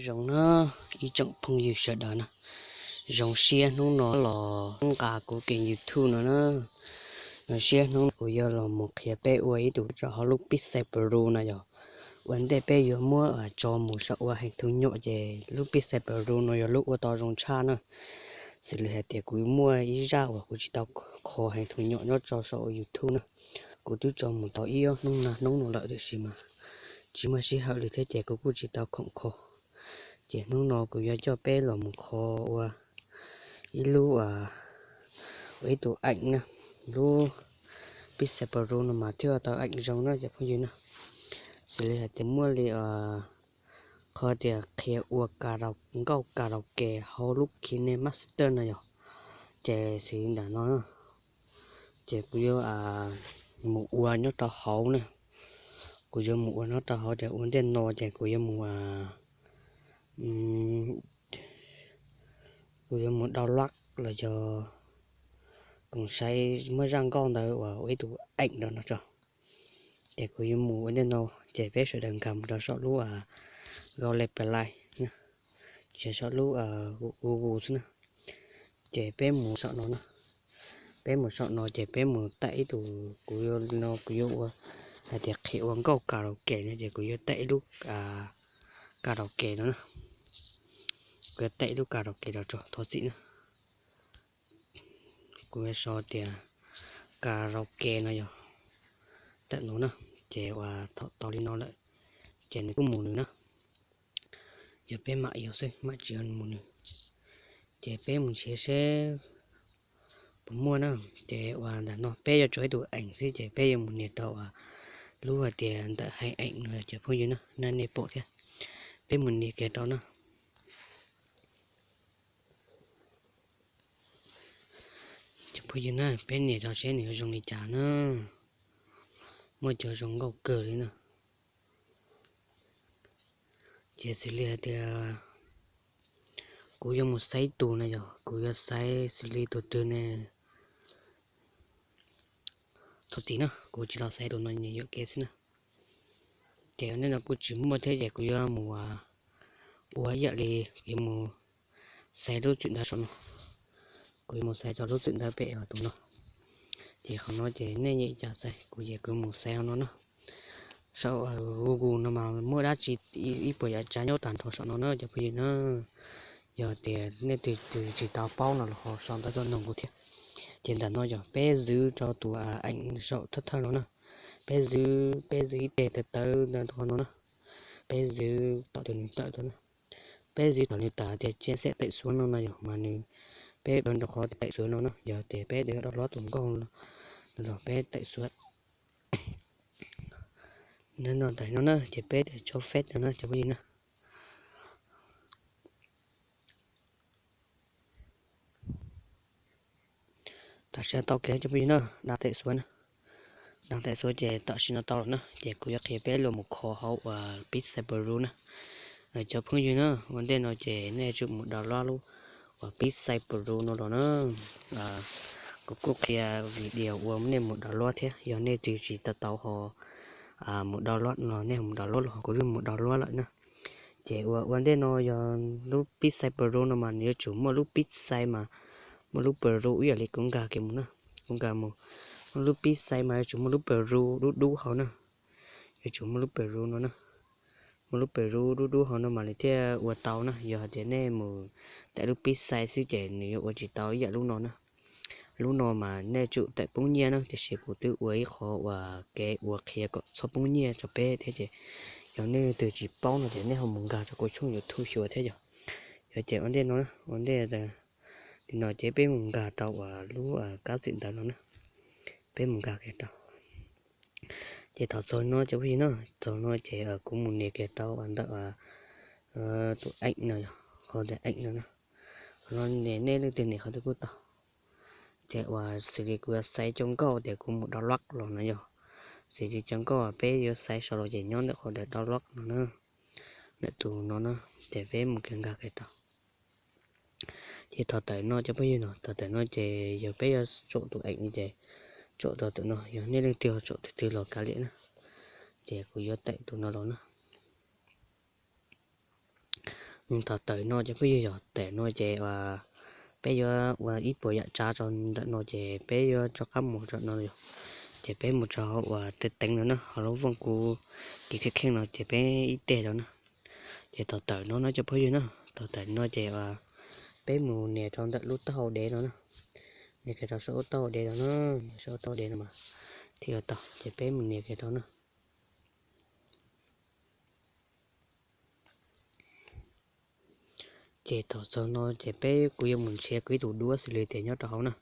Zoo na, ib tsoom phooj ywg sawv daws na, zoo siab hnub no los nqa kuv ke YouTube no na. Zoo siab hnub no kuv yuav los mus qhia peb ua ib tug rau hauv lub Pixel Pro no yog. Ua ntej peb yuav muab tso mus saum ua heev thu nyuam ces lub Pixel Pro no yog lub ua tau zoo tshaj na. Xws li hais tias kuv muaj ib zaj uas kuv tsis tau kho heev thu nyuam nyob rau saum YouTube na. Kuv twb tso mus tau ib ob hnub nag hnub no lawm tiam sis mas tsis muaj sij hawm li thiab ces kuv kuj tsis tau khoom kho. Ces hnub no kuv yuav coj peb los mus kho ua ib lub, ua ib tug eem na. Lub Pixel Pro no mas thiaj tau eem zoo na cov phooj ywg na. Xws li hais tias muaj li qhov tias qhia ua nkauj karaoke hauv lub KineMaster no yog, ces xws li ntawm no na, ces kuv yuav mus ua nyob rau hauv na. Kuv yuav mus ua nyob rau hauv ces ua ntej no ces kuv yuav mus, kuv yuav mus download los yog koom saib muab zaj nkauj ntawd uas ua ib tug eem rau no tso. Ces kuv yuav mus ua ntej no, ces peb sawv daws nkag mus rau saum lub Google Play, ces saum lub Google xwb na. Ces peb mus saum no na. Peb mus saum no ces peb mus taim ib tug, kuv no kuv yuav ua hais tias qhia ua nkauj karaoke no ces kuv yuav taim ib lub karaoke no na. Kuv yuav taim ib lub karaoke rau tso thov txim na. Kuv yuav sau tias karaoke no yog tawm no na. Ces uas thaum tau li no lawm ces nws kuj mus nws na. Yog peb mam yuav xwb mam tsis mus nws. Ces peb mus nrhiav seb puas muaj na. Ces uas ntawm no peb yuav tso ib tug eem xwb ces peb yuav mus nias rau uas lub hais tias ntawm hais eem no cov phooj ywg na, nej pom thiab. Peb mus nias kiag rau na. Cov phooj ywg na, peb nias rau seb nws yuav zoo li cas na. Muaj cov zoo nkauj kawg li na. Ces xws li hais tias kuv yuav mus xaiv tus na yog, kuv yuav xaiv xws li tus twg ne. Thov txim na, kuv tsis los xaiv tus no, nyiam yuam kev xwb na. Ces ua ntej no kuj tsis muaj thiab ces kuv yuav mus ua ib yam li, kuv yuav mus xaiv lub txwm ntawv saum no. Kuv yuav mus xaiv tau lub txwm ntawv pem tus no. Ces qhov no ces nej nyiam cas xaiv, kuv ces kuv mus xaiv hauv no na. Saum Google no mas muaj dab tsi ib puas yam tsav nyob tag nrho saum no na cov phooj ywg na. Yog tias nej twg tsis tau paub no los ho sau ntawv tuaj noog kuv thiab. Ces ntawm no yog peb zwv rau tus eem saum thawj thawj no na. Peb zwv, peb zwv ib teg tawv tawv ntawm tus no na. Peb zwv tom tus nws tawm tuaj na. Peb zwv thaum nws tawm tias tse xem taim xuav no no yog mas nws, peb ua rau qhov taim xuav no na, yog tias peb yuav download tus nkauj los peb taim xuav no ntawm no na, ces peb tias tso feb no na cov phooj ywg na. Tam sim no tau kev cov phooj ywg na, dam taim xuav na. Dam taim xuav ces tam sim no tau lawm na, ces kuv yuav qhia peb los mus kho hauv uas Pixel Pro na. Cov phooj ywg na, ua ntej no ces nej tsum mus download lub uas Pixel Pro no los na. Kuv kuj qhia video ua nej mus download thiab, yog nej twg tsis tau tau ho mus download no nej mus download los kuv yeej mus download lawm na. Ces ua ua ntej no yog lub Pixel Pro no mas nws yuav tsum muaj lub Pixel mas muaj lub Pro ib yam li kuv nkag kiag mus na. Kuv nkag mus, muaj lub Pixel mas yuav tsum muaj lub Pro dub dub hauv na. Yuav tsum muaj lub Pro no na. Muaj lub Pro dub dub hauv no mas nws thiaj ua tau na. Yog hais tias nej mus taim lub Pixel xwb ces nws yuav ua tsis tau ib yam lub no na. Lub no mas nej tsum taim poob nyiaj na, tiam sis kuv twb ua ib qho uas kev ua qhia kom txhob poob nyiaj rau peb thiab ces yog nej twg tsis paub no ces nej ho mus nkag rau kuv tshooj YouTube xyuas thiab yog. Yog ces ua ntej no, ua ntej li no ces peb mus nkag rau uas lub kab txwm ntawv no na. Peb mus nkag kiag rau. Ces thaum txog no cov phooj ywg na, txog no ces kuv mus nias kiag rau uas ntawm tus eem no yog, qhov ntawm eem no na. Qhov no nias nej leej twg nias qhov twg kuj tau. Ces uas xws li kuv yuav xaiv cov nkauj tias kuv mus download los no yog, xws li cov nkauj peb yuav xaiv sau los ces nyob ntawm qhov tias download no na, ntawm tus no na, ces peb mus kiag nkag kiag rau. Ces thaum tawm no cov phooj ywg no, thaum tawm no ces yog peb yuav tsom tus eem li ces tsom rau tus no, yog nej leej twg tsom tus twg los kav liam na. Ces kuv yuav taim tus no los na. Thaum tawm no cov phooj ywg, yog tawm no ces peb yuav ua ib puas yam tsav rau ntawm no ces peb yuav rov qab mus rau no yog, ces peb mus rau hauv uas teev teev no na, hauv lub vooj kuv kis kheej kheej no ces peb ib teg rau na. Ces thaum tawm no no cov phooj ywg na, thaum tawm no ces peb mus nias rau ntawm lub taub hau dev no na, nias kiag rau saum lub taub hau dev no na, nias saum lub taub hau dev no mas thiaj yuav tau, ces peb mus nias kiag rau na. Ces thaum txog no ces peb, kuv yuav mus nrhiav kuv ib tug duab xws li tias nyob rau hauv na.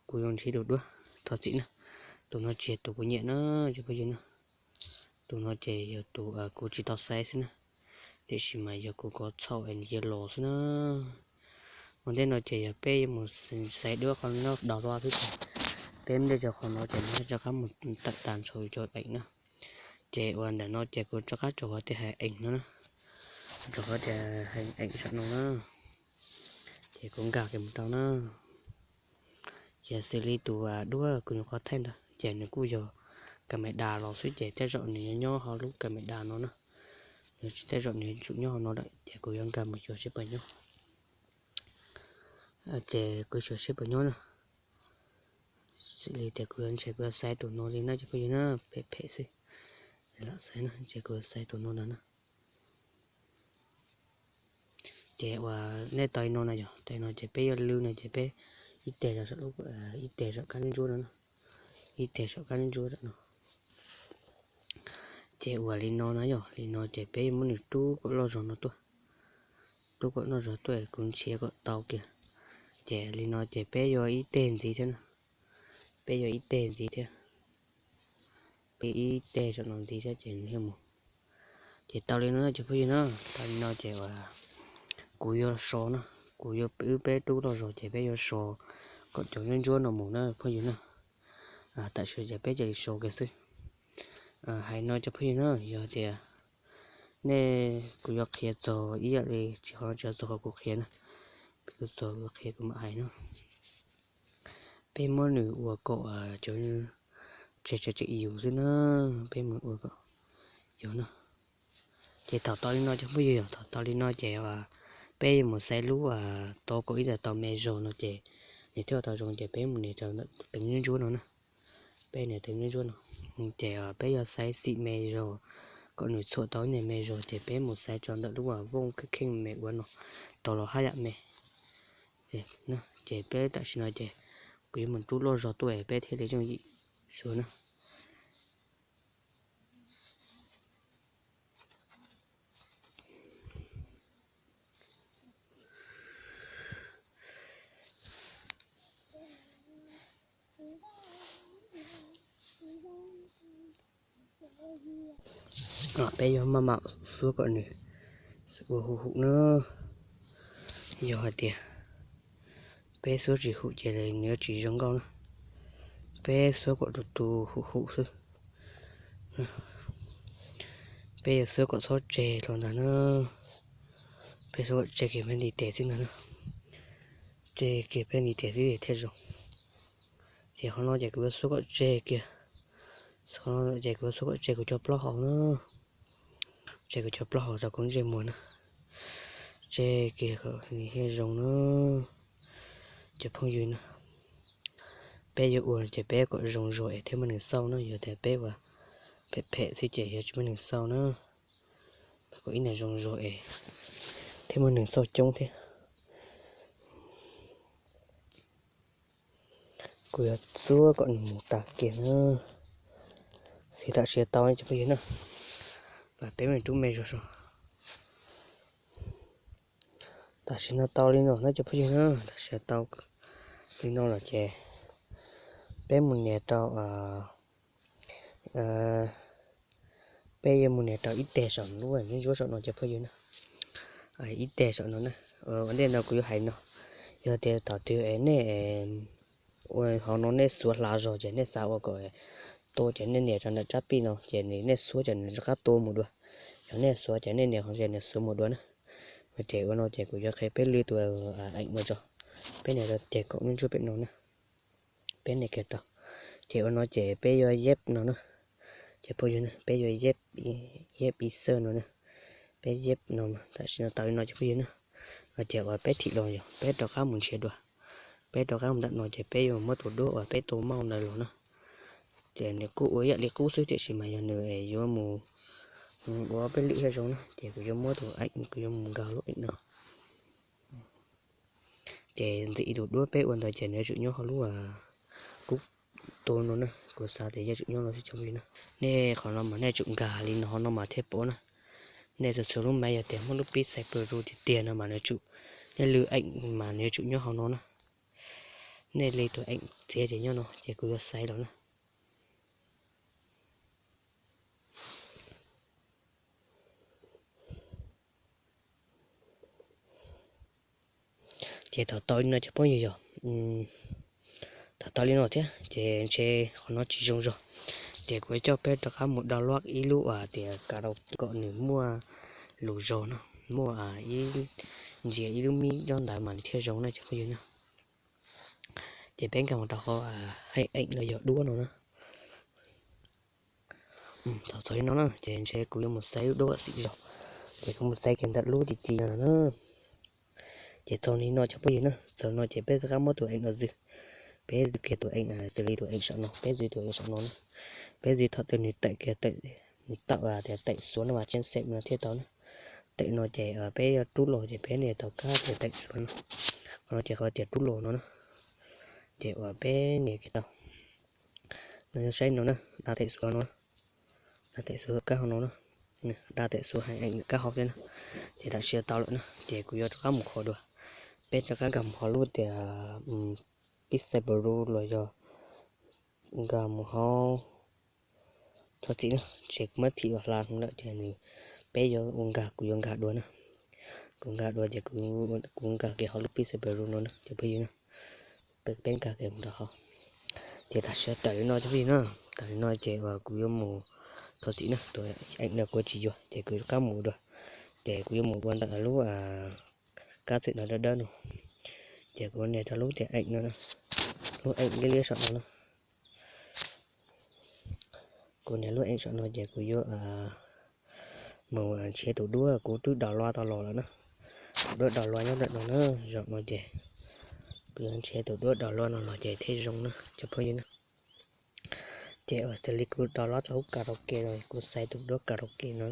Kuv yuav nrhiav tus duab, thov txim na. Tus no tsis yog tus kuv nyiam na, cov phooj ywg na. Tus no ces yog tus kuv tsis tau xaiv xwb na, tiam sis mas yog kuv kov txhaum es nws cia los xwb na. Ua ntej no ces yog peb yuav mus xaiv duab qhov nyob do luaj xwb ces peb mus dej rau qhov no ces nws rov qab mus tawm tas ntshaus cov eem na. Ces uas ntawm no ces kuv rov qab rau qhov tias hais eem no na, rau qhov tias hais eem saum no na. Ces kuv nkag kiag mus rau na. Ces xws li tus duab kuv nyuam qhuav thaij ntawd ces nws kuj yog kas mes das los xwb ces tej zaum nws yuav nyob hauv lub kas mes das no na. Nws tej zaum nws yuav tsum nyob hauv no lawm ces kuv yuav nkag mus xyuas seb puas nyob. Ces kuv xyuas seb puas nyob na. Xws li tias kuv yuav ntshe kuv yuav xaiv tus no li na cov phooj ywg na, phem phem xwb. Lam xaiv na, ntshe kuv yuav xaiv tus no ntag na. Ces uas nej tau li no na yog, tau li no ces peb yuav lwb no ces peb ib teg rau saum, ib teg saum kab ntsuab no, ib teg saum kab ntsuab no. Ces uas li no na yog, li no ces peb yuav muab nws rub kom loj zog no tuaj. Rub kom loj zog tuaj kuv nrhiav kom tau kiag. Ces li no ces peb yuav ib teg ntxiv thiab na. Peb yuav ib teg ntxiv thiab. Peb ib teg saum no ntxiv thiab ces nws thiaj mus. Ces tau li no cov phooj ywg na, tau li no ces uas kuv yuav so na, kuv yuav wb peb rub loj zog ces peb yuav so kom cov ntsuab ntsuab no mus na phooj ywg na. Tam sim no ces peb cia li so kiag xwb. Hais no cov phooj ywg na, yog tias nej, kuv yuav qhia txog ib yam li tsis, qhov no tsis yog txog qhov kuv qhia na, kuv txog kuv qhia kuv mam hais na. Peb muab nws ua kom cov tseg tseg tseg yus xwb na, peb mus ua kom yus na. Ces thaum tau li no cov phooj ywg, yog thaum tau li no ces peb yuav mus xaiv lub tau kaum ib tag tau me zog no ces nws thiaj tau zoo ces peb mus nias rau ntawm teev ntsuab ntsuab no na. Peb nias teev ntsuab ntsuab no ces peb yuav xaiv xim me zog kom nws txhuam tau ib niag me zog ces peb mus xaiv rau ntawm lub vooj kheej kheej me ua no tau los hab yam me. Ces peb tam sim no ces kuv yuav mus rub loj zog tuaj peb thiaj li yooj yim xyuas na. Peb yuav maj mam xuab kom nws ua huv huv na. Yog hais tias peb xuab tsis huv ces nws yuav tsis zoo nkauj na. Peb xuab kom tus tus huv huv xwb. Peb yuav xuab kom txhob tseg los ntag na. Peb xuab kom tseg kiag peb ntiv tes xwb ntag na. Tseg kiag peb ntiv tes xwb thiaj zoo. Ces qhov no ces kuv yuav xuab kom tseg kiag. Qhov no ces kuv yuav xuab kom tseg kuv cov plaub hau na. Tseg kuv cov plaub hau rau kuv ntsej muag na. Tseg kiag kom nws thiaj zoo na. Cov phooj ywg na, peb yuav ua ces peb kom zoo zog es thiaj muaj neeg xauj na, yog tias peb ua phem phem xwb ces yuav tsis muaj neeg xauj na. Kom ib niag zoo zog es thiaj muaj neeg xauj coob thiab. Kuv yuav xuab kom nws mus tas kiag na. Xij tam sim tau cov phooj ywg na, peb mus rub me zog so. Tam sim no tau li no na cov phooj ywg na, tam sim tau li no lawm ces peb mus nias rau, peb yuav mus nias rau ib teg saum lub ntsuab saum no cov phooj ywg na. Ib teg saum no na, ua ntej no kuv yuav hais no, yog tias thaum twg nej ua hauv no nej xuav hla zog ces nej xav ua kom tua ces nej nias rau ntawm tsab pij no ces nws, nej xuav ces nws rov qab tua mus dua. Yog nej xuav ces nej nias hauv ces nws xuav mus dua na. Ces ua no ces kuv yuav qhia peb lwb tus eem no tso. Peb nias rau teg kaum ntsuab pem no na. Peb nias kiag rau. Ces ua no ces peb yuav yeb no na. Ces phooj ywg na, peb yuav yeb, yeb ib xawb no na. Peb yeb no, tam sim no tau li no cov phooj ywg na. Ces uas peb thim los yog peb rov qab mus nrhiav dua. Peb rov qab mus ntawm no ces peb yuav muab tus duab uas peb tua mauj ntawd los na. Ces nws kuj ua ib yam li qub xwb tiam sis mas yog nws yuav mus ua peb lwm thiaj zoo na. Ces kuv yuav muab tus eem, kuv yuav mus nkag lub eem no. Ces ntxim tus duab peb ua ntawd ces nws yuav tsum nyob hauv lub kub tu no na. Kuv xav tias yuav tsum nyob no xwb cov phooj ywg na. Nej qhov no mas nej tsum nkag li no no mas thiaj pom na. Nej txhua txhua lub map yog tias muaj lub pib xais pw ru tiag tiag no mas nws tsum, nej lwm eem mas nws yuav tsum nyob hauv no na. Nej li tus eem txiav ces nyob no ces kuv yuav xaiv los na. Ces thaum tau li no cov phooj ywg yog, thaum tau li no thiab ces ntshe qhov no tsis zoo zog. Ces kuv coj peb rov qab mus download ib lub uas tias karaoke kom nws muaj lus zog no, muaj ib, ntsia ib lub mib nyob ntawd mas nws thiaj zoo na cov phooj ywg na. Ces peb nkag mus rau qhov eem los yog duab no na. Thaum txog li no na ces ntshe kuv yuav mus xaiv lub duab xim zog. Ces kuv mus xaiv kiag ntawm lub ti ti no na. Ces txog li no cov phooj ywg na, txog no ces peb rov qab muab tus eem no zwm. Peb zwm kiag tus eem, xws li tus eem saum no, peb zwm tus eem saum no na. Peb zwm thaum twg nws tawm kiag, nws tawm tias tawm xuav no mas tseem xem no thiaj tau na. Tawm no ces peb yuav rub los ces peb nias tau kab tias tawm xuav no. Qhov no ces qhov tias rub los no na. Ces uas peb nias kiag tau. No saib no na, da tawm xuav no, da tawm xuav kab hauv no na, da tawm xuav hais eem kab hauv thiab na. Ces tam sim tau lawm na ces kuv yuav rov qab mus kho dua. Peb rov qab nkag mus hauv lub tias pib xais pw ru los yog nkag mus hauv. Thov txim na, ces kuv muab thim los hla lawm ces nws, peb yuav ua nkag, kuv yuav nkag dua na. Kuv nkag dua ces kuv nkag kiag hauv lub pib xais pw ru no na cov phooj ywg na. Peb nkag kiag mus rau hauv. Ces tam sim tawm li no cov phooj ywg na, tawm li no ces uas kuv yuav mus, thov txim na, tus eem no kuv tsis yuav ces kuv rov qab mus dua. Ces kuv yuav mus ua ntawm lub kab txwm no dawb dawb no. Ces kuv nias rau lub tias eem no, lub eem liab liab saum no na. Kuv nias lub eem saum no ces kuv yuav mus nrhiav tus duab kuv twb download tau los lawm na. Tus duab download nyob ntawm no na, zaum no ces kuv yuav nrhiav tus duab download no los ces thiaj zoo na cov phooj ywg na. Ces uas xws li kuv download tau lub karaoke no, kuv xaiv tus duab karaoke no.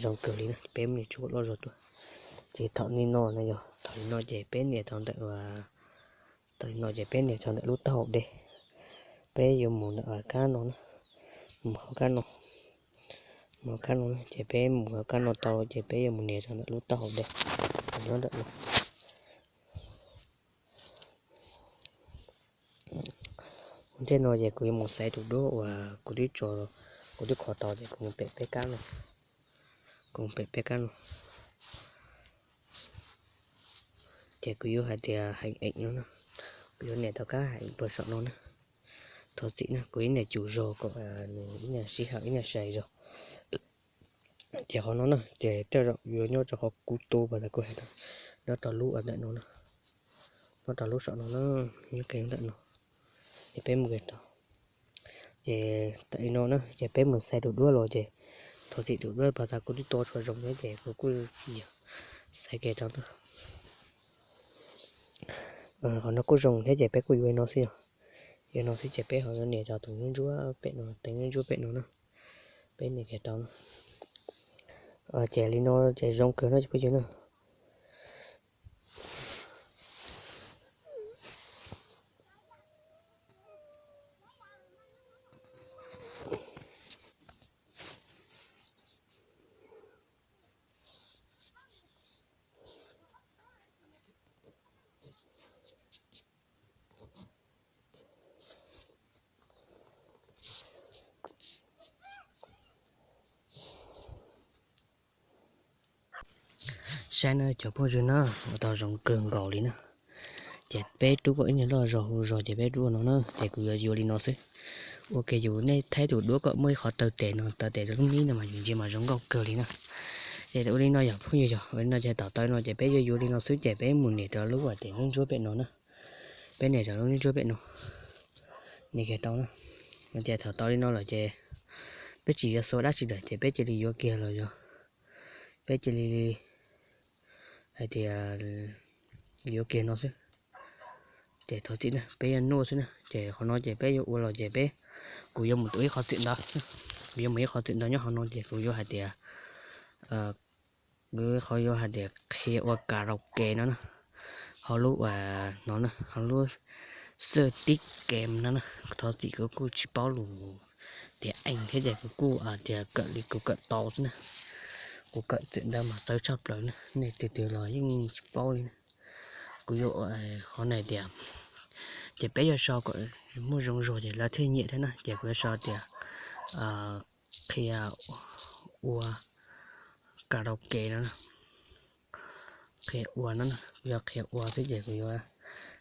Zoo kawg li na, peb mus nias tsuj loj zog tuaj. Ces thaum li no no yog, thaum li no ces peb nias tau ntawm, thaum li no ces peb nias tau ntawm lub taub hau dej. Peb yuav mus ntawm kab no na, mus hauv kab no, mus hauv kab no ces peb mus hauv kab no tau ces peb yuav mus nias rau ntawm lub taub hau dej nyob ntawm no. Ua ntej no ces kuv yuav mus xaiv tus duab uas kuv twb tso, kuv twb kho tau ces kuv mus pem peb kab no, kuv mus pem peb kab no. Ces kuv yuav hais tias hais eem no na, kuv yuav nias tau kab hais eem puag saum no na. Thov txim na, kuv ib niam cum zog kom nws ib niam sij hawm ib niam sai zog. Ces qhov no na ces tej zaum yuav nyob rau qhov kuv tu pas tas kuv hais rau, nyob rau lub ntawm no na, nyob rau lub saum no na, nyob kiag ntawm no, ces peb mus kiag rau. Ces tam li no na ces peb mus xaiv tus duab los ces thov txim tus duab pas tas kuv twb tua tsis zoo thiab ces kuv kuj tsis yog, xaiv kiag rau ntawm qhov no kuj zoo thiab ces peb kuj yuav li no xwb yog, yuav no xwb ces peb ho yuav nias rau tus ntsuab ntsuab pem no, tus ntsuab ntsuab pem no na, peb nias kiag rau na. Ces li no ces zoo kawg no cov phooj ywg na. Saib na cov phooj ywg na, ua tau zoo kawg nkaus li na. Ces peb rub kom ib niag loj zog hu zog ces peb rub ua no na, ces kuv yuav yuav li no xwb. Ua ke yus nej thaij tus duab kom muaj ib qhov taw tes no, taw tes rau lub mib no mas yus ntsia mas zoo nkauj kawg li na. Ces ua li no yog phooj ywg, yog ua li no ces tom taw no ces peb yuav yuav li no xwb ces peb mus nias rau lub uas tias ntsuab ntsuab pem no na. Peb nias rau lub ntsuab ntsuab pem no, nias kiag rau na. Ces thaum tau li no lawm ces peb tsis yuav xua dab tsi lawm ces peb cia li yuav kiag los yog peb cia li hais tias yuav kiag no xwb. Ces thov txim na, peb yuav nuaj xwb na, ces qhov no ces peb yuav ua los ces peb, kuv yuav mus ua ib qhov twm ntawd, kuv yuav mus ib qhov twm ntawd nyob hauv no ces kuv yuav hais tias, kuv qhov yuav hais tias qhia ua karaoke no na, hauv lub uas no na, hauv lub xwb tib kem no na. Thov txim kuv kuj tsis paub lus tias ees thiab ces kuv kuj tias kawm li kuv kawm tau xwb na. Kuv kawm twm ntawd mas txawv tshaj plaws na, nej twg twg los yeej tsis paub li na. Kuv yuav ua qhov no tias, ces peb yuav sau kom muaj zoo zog ces lawv thiaj nyiam thiab na, ces kuv yuav sau tias qhia ua karaoke no, qhia ua no, kuv yuav qhia ua xwb ces kuv yuav,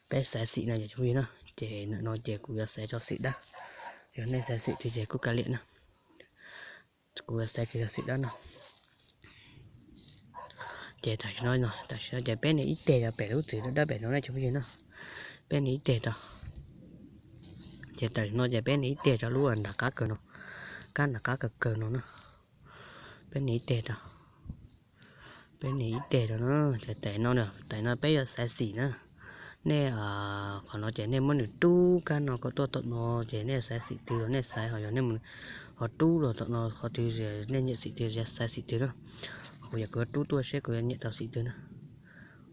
peb xaiv xim no ces phooj ywg na, ces ntawm no ces kuv yuav xaiv tso xim dab, yog nej xaiv xim twg ces kuj kav liam na, kuv yuav xaiv tso xim dab no. Ces tam sim no, tam sim no ces peb nias ib teg rau pem lub txwv dawb dawb pem no na cov phooj ywg na, peb nias ib teg rau. Ces tam sim no ces peb nias ib teg rau lub nram qab kawg no, kab nram qab kawg kawg no na, peb nias ib teg rau. Peb nias ib teg rau na, ces tam no, tam no peb yuav xaiv xim na. Nej, qhov no ces nej muab nws rub kab no kom tuaj tom no, ces nej xaiv xim twg los nej xaiv, ho yog nej mus ho rub los tom no qhov twg, nej nyiam xim twg xaiv xim twg na. Kuv yog kuv yuav rub tuaj seb kuv yuav nyiam tau xim twg na.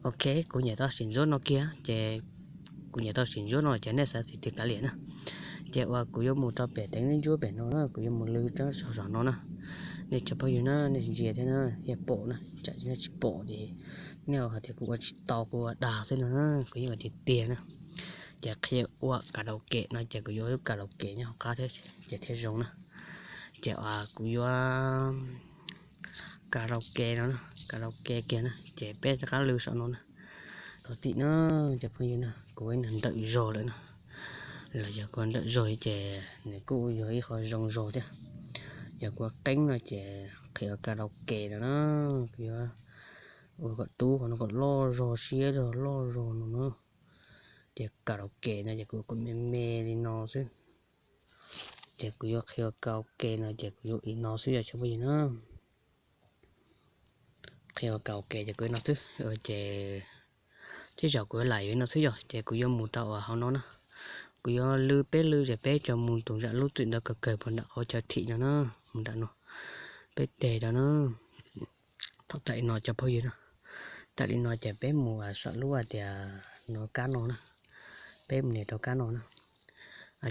Ok, kuv nyiam tau xim ntsuab no kiag ces, kuv nyiam tau xim ntsuab no ces nej xaiv xim twg kav liam na. Ces uas kuv yuav mus rau pem teev ntsuab pem no na, kuv yuav mus lw rau saum no na. Nej cov phooj ywg na, nej ntsia thiab na, thiaj pom na, tsam nej tsis pom ces nej hais tias kuv ua tsis tau, kuv ua dag xwb no, kuv yeej ua tiag tiag na. Ces qhia ua karaoke no ces kuv yuav lub karaoke nyob hauv qab thiab ces thiaj zoo na. Ces uas kuv yuav karaoke no, karaoke kiag na, ces peb rov qab lw saum no na. Thov txim na, cov phooj ywg na, kuv ib nws ntawm zog lawm na, los yog kuv ntawm zog ces nws kuj yog ib qho zoo zog thiab. Yog kuv qeeb no ces qhia ua karaoke no na, kuv yuav ua kom tub qhov no kom loj zog siab zog loj zog no na. Ces karaoke no ces kuv kom me me li no xwb. Ces kuv yuav qhia ua karaoke no ces kuv yuav li no xwb yog cov phooj ywg na. Qhia ua karaoke ces kuv li no xwb, ces tej zaum kuv yuav lam yuav li no xwb yog ces kuv yuav mus rau uas hauv no na. Kuv yuav lw peb lw ces peb cov mus tus zam lub txwm ntawd kawg kawg puag nram qhov chaw thim no na, mus nram no, peb teg rau na. Thaum tag li no cov phooj ywg na, tag li no ces peb mus saum lub hais tias no kab no na, peb mus nias rau kab no na,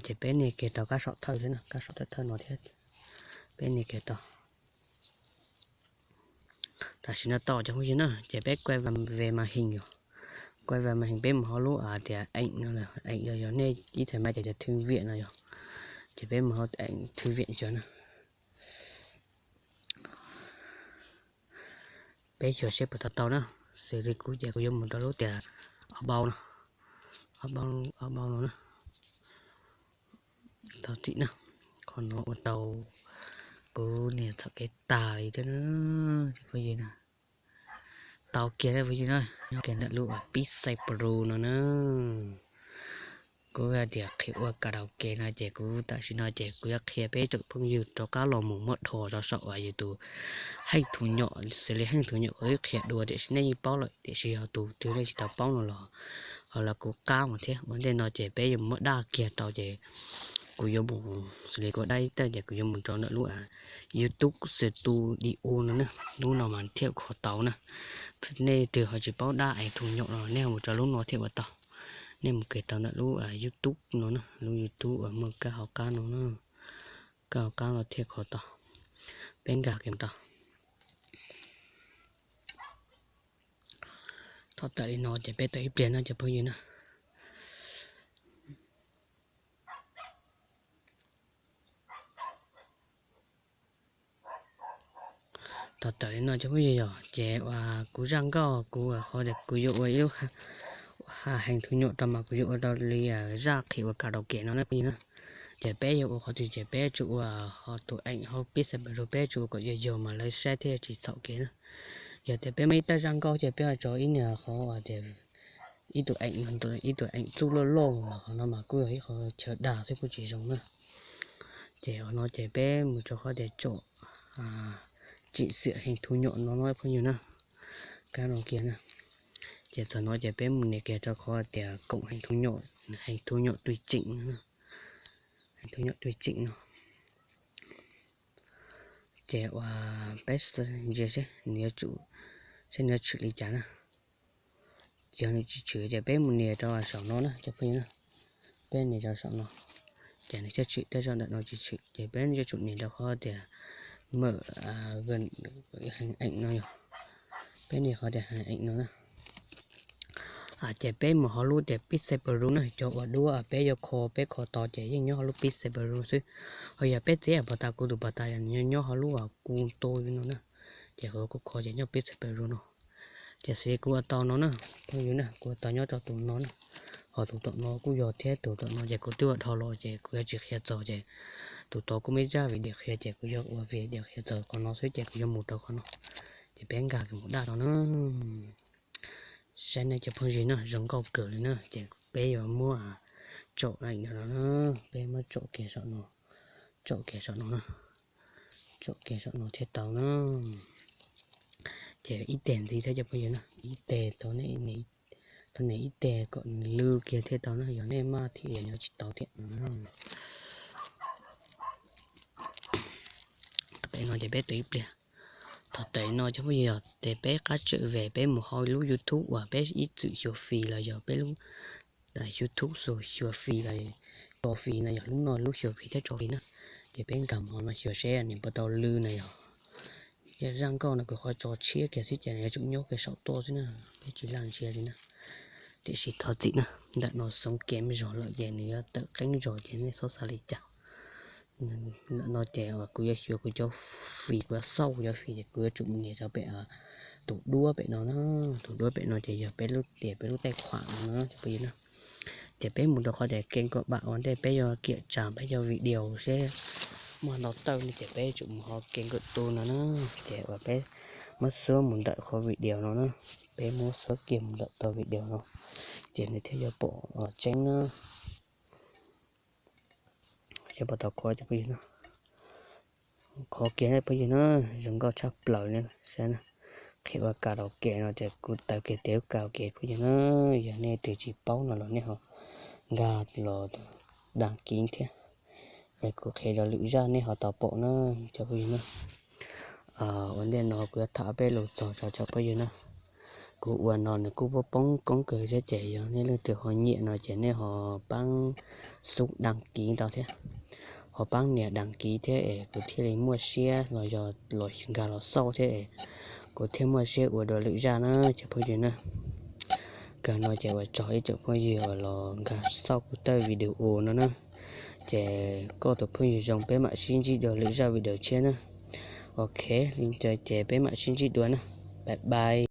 ces peb nias kiag rau kab saum thawj xwb na, kab saum thawj thawj no thiab, peb nias kiag rau. Tam sim no tau cov phooj ywg na ces peb quay về màn hình yom, quay về màn hình peb mus hauv lub hais tias eem no, eem yog yog nej ib txhais mais ces yog thư viện no yog, ces peb mus hauv eem thư viện yog na. Peb xyuas seb puas tau tau na, xws li kuv ces kuv yuav mus rau lub tias a bao no, a bao no na. Thov txim na, qhov no ua rau kuv niag txhom kev tag li thiab na, cov phooj ywg na. Tau kiag na phooj ywg na, nyob kiag ntawm lub Pixel Pro no na. Kuv hais tias qhia ua karaoke no ces kuv tam sim no ces kuv yuav qhia peb tsoom phooj ywg rov qab los mus muab dhos rau saum uas yus tus heej thu nyuam, xws li heej thu nyuam kuv twb qhia dua tiam sis nej yeej paub lawm, tiam sis yog tus twg nej tsis tau paub no los ho los kuv qab mus thiab. Ua ntej no ces peb yuav mus muab daj kiag rau ces kuv yuav mus, xws li kuv daj ib tawm ces kuv yuav mus rau ntawm lub YouTube Studio no na, lub no mas thiaj kho tau na. Nej twg ho tsis paub daj heej thu nyuam los nej mus rau lub no thiaj ua tau. Nej mus kiag rau ntawm lub YouTube no na, lub YouTube uas muaj kab hauv qab no na, kab hauv qab no thiaj kho tau. Peb nkag kiag tau. Thaum tawm li no ces peb tau ib pliag no cov phooj ywg na. Thaum tawm li no cov phooj ywg yog ces uas kuv zaj nkauj kuv qhov tias kuv yuav ua ib lub heej thu nyuam rau mas kuv yuav ua rau li zaj qhia ua karaoke no na phooj ywg na. Ces peb yuav ua qhov twg ces peb tsuas ua ho tus eem hauv Pixel Pro peb tsuas ua kom yog yog mas lawv saib thiaj tsis txhaum kev na. Yog tias peb muaj ib tawm zaj nkauj ces peb ho tso ib niag qhov tias ib tug eem, ib tug eem txuj loj loj mas qhov no mas kuj yog ib qho chaw dag xwb kuj tsis zoo na. Ces qhov no ces peb mus rau qhov tias tsom tsim xiam heev thu nyom no no phooj ywg na. Kab no kiag na. Ces txog no ces peb mus nias kiag rau qhov tias koom heev thu nyom, heev thu nyom tw tseem no, heev thu nyom tw tseem no. Ces ua peb ntsia seb nws yuav tsum, seb nws yuav tshwm li cas na. Yog nws tsis tshwm ces peb mus nias rau saum no na cov phooj ywg na. Peb nias rau saum no, ces nws thiaj tshwm, tej zaum ntawm no tsis tshwm ces peb yuav tsum nias rau qhov tias mawm heev eem no yog, peb nias qhov tias heev eem no na. Ces peb mus hauv lub tias pixel Peru na, cov uas duab peb yuav kho, peb kho tau ces yeej nyob hauv lub pixel Peru xwb. Ho yog peb txiav pas tas kuv tus pas tas nyob hauv lub kuv tu no na, ces qhov kuv kho ces nyob pixel Peru no. Ces xws li kuv ua tau no na, phooj ywg na, kuv ua tau nyob rau tus no na. Ho tus tom no kuj yog thiab, tus tom no ces kuv twb ua dhau los ces kuv yuav tsis qhia txog ces tus tod kuj muaj ib zaj video qhia ces kuv yuav ua video qhia txog qhov no xwb ces kuv yuav mus rau qhov no. Ces peb nkag mus daj no na. Saib nej cov phooj ywg na, zoo nkauj kawg li na. Ces peb yuav muab tsom no, peb muab tsom kiag saum no, tsom kiag saum no na, tsom kiag saum no thiaj tau na. Ces ib teg ntxiv thiab cov phooj ywg na, ib teg, tau nias ib teg kom nws lwj kiag thiaj tau na, yog nej maj thiab yog nws tsis tau thiab. Peb no ces peb tus ib pliag. Thaum tawm no cov phooj ywg, ces peb qab tswm ve peb mus hauv lub YouTube uas peb ib txwm xyuas fis los yog peb lub YouTube xyuas fis los tso fis no, yog lub no lub xyuas fis thiab tso fis na. Ces peb nkag mus no xyuas seb nws puas tau lwj no yog. Zaj nkauj no kuv qhov tso tshiab kiag xwb ces nws yuav tsum nyob kiag saum tuaj xwb na, peb tsis laj ntsia li na. Tiam sis thov txim na, ntawm no xoom kev zog lawm ces nws yuav tawm qeeb zog ces nej txhob xav li cas. Ntawm no ces kuv yuav xyuas kuv cov fis, kuv yuav xauj kuv cov fis ces kuv yuav tsum mus nias rau pem tus duab pem no na. Tus duab pem no ces yog peb lub tias peb lub taij khuam no na cov phooj ywg na. Ces peb mus rau qhov tias kev nkaum pam ua ntej peb yuav kiam tsa peb cov video seb muaj ntau tawj no ces peb tsum mus hauv kev nkaum tu no na. Ces uas peb muab xuab mus ntawm qhov video no na, peb muab xuab kiag mus ntawm tau video no, ces nws thiaj yuav pom tseeb na. Yuav pom tau qhov cov phooj ywg na. Qhov kiag phooj ywg na, zoo nkauj tshaj plaws li saib na. Qhia ua karaoke no ces kuv taw kiag tias ua karaoke phooj ywg na. Yog nej twg tsis paub no los nej ho nkag los dag kiv thiab, es kuv qhia rau lwm zaj nej ho tau pom na cov phooj ywg na. Ua ntej no kuv yuav tham peb lus txog rau cov phooj ywg na. Kuv ua no nws kuj poob koob kawg thiab ces yog nej leej twg ho nyiam no ces nej ho paab xub dag kiv tau thiab, ho paab nias dag kiv thiab es kuv thiaj li muaj siab los yog los nkag los xauj thiab es kuv thiaj muaj siab ua dua lwm zaj na cov phooj ywg na. Kawg no ces ua tsaug ib tsoom phooj ywg uas los nkag xauj kuv tej video no na. Ces koj tus phooj ywg zoo, peb mam sib ntsib dua lwm zaj video tshiab na. Ok, li ntawd ces peb mam sib ntsib dua na. Bye bye.